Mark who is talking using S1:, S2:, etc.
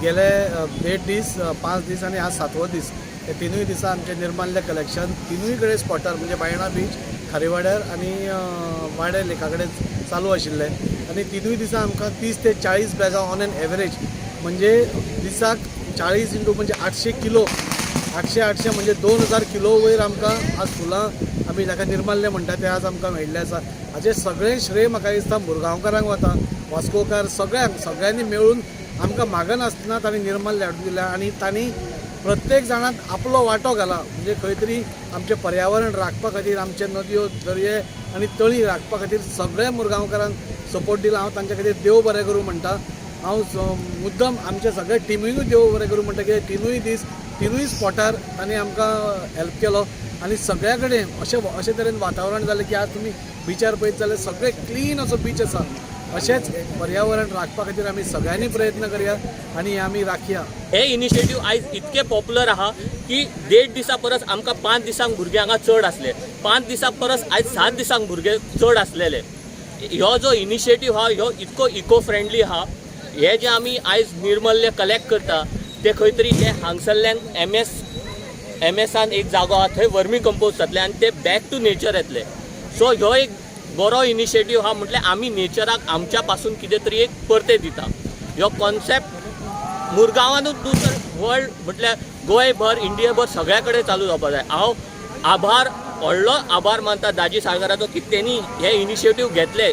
S1: गेले देड दीस, 5 दीस आनी आज सातवो दीस. हे तिनूय दिसा आमचें निर्माल्य कलेक्शन तिनूय कडेन स्पॉटार, म्हणजे बायणा बीच, खारीवाड्यार आनी वाडे लेका कडेन चालू आशिल्लें आनी तिनूय दिसा आमकां 30 ते 40 बॅगां ऑन एन एवरेज, म्हणजे दिसाक 40 इंटू म्हणजे 800 किलो, 800 800 म्हणजे 2000 किलो वयर आमकां आज फुलां, आमी जाका निर्माल्य म्हणटा, ते आज आमकां मेळिल्लें आसा. हाचें सगळें श्रेय म्हाका दिसता मुरगांवकारांक वता. वास्कोकार सगळ्यांक, सगळ्यांनी मेळून आमकां मागनासतना तांणी निर्माल्य हाडून दिलें आनी तांणी प्रत्येक जाणान आपलो वांटो घाला. म्हणजे खंय तरी आमचें पर्यावरण राखपा खातीर, आमचे नदयो, दर्ये आनी तळी राखपा खातीर सगळ्या मुरगांवकारांक सपोर्ट दिला. हांव तांच्या खातीर देव बरें करूं म्हणटा. हांव मुद्दम आमच्या सगळ्या टिमीनूय देव बरें करूं म्हणटा की तिनूय दीस तिनूय स्पॉटार तांणी आमकां हेल्प केलो आनी सगळ्या कडेन अशें अशे तरेन वातावरण जालें की आज तुमी बिचार पळयत जाल्यार सगळें क्लीन असो बीच आसा. अशेंच पर्यावरण राखपा खातीर आमी सगळ्यांनी प्रयत्न करया आनी आमी राखया.
S2: हे इनिशिएटीव आयज इतके पॉप्युलर आहा की देड दिसा परस आमकां 5 दिसांक भुरगे हांगा चड आसले. 5 दिसां परस आयज 7 दिसांक भुरगे चड आसलेले. ह्यो जो इनिशिएटीव आहा, ह्यो इतको इको फ्रेंडली आहा. हे जे आमी आयज निर्मल्य कलेक्ट करता, ते खंय तरी ते हांगसरल्यान एम एसान एक जागो आहा, थंय वर्मी कंपोज जातले आनी ते बॅक टू नेचर येतले. सो ह्यो एक बरो इनिशिएटीव आहा, म्हटल्यार आमी नेचराक आमच्या पासून कितें तरी एक परते दिता. ह्यो कॉन्सेप्ट मुरगांवानूच न्हू तर वर्ल्ड, म्हटल्यार गोंयभर, इंडियाभर सगळ्या कडेन चालू जावपाक जाय. हांव आभार, व्हडलो आभार मानता दाजी साळकाराचो की तेणी हे इनिशिएटीव घेतले.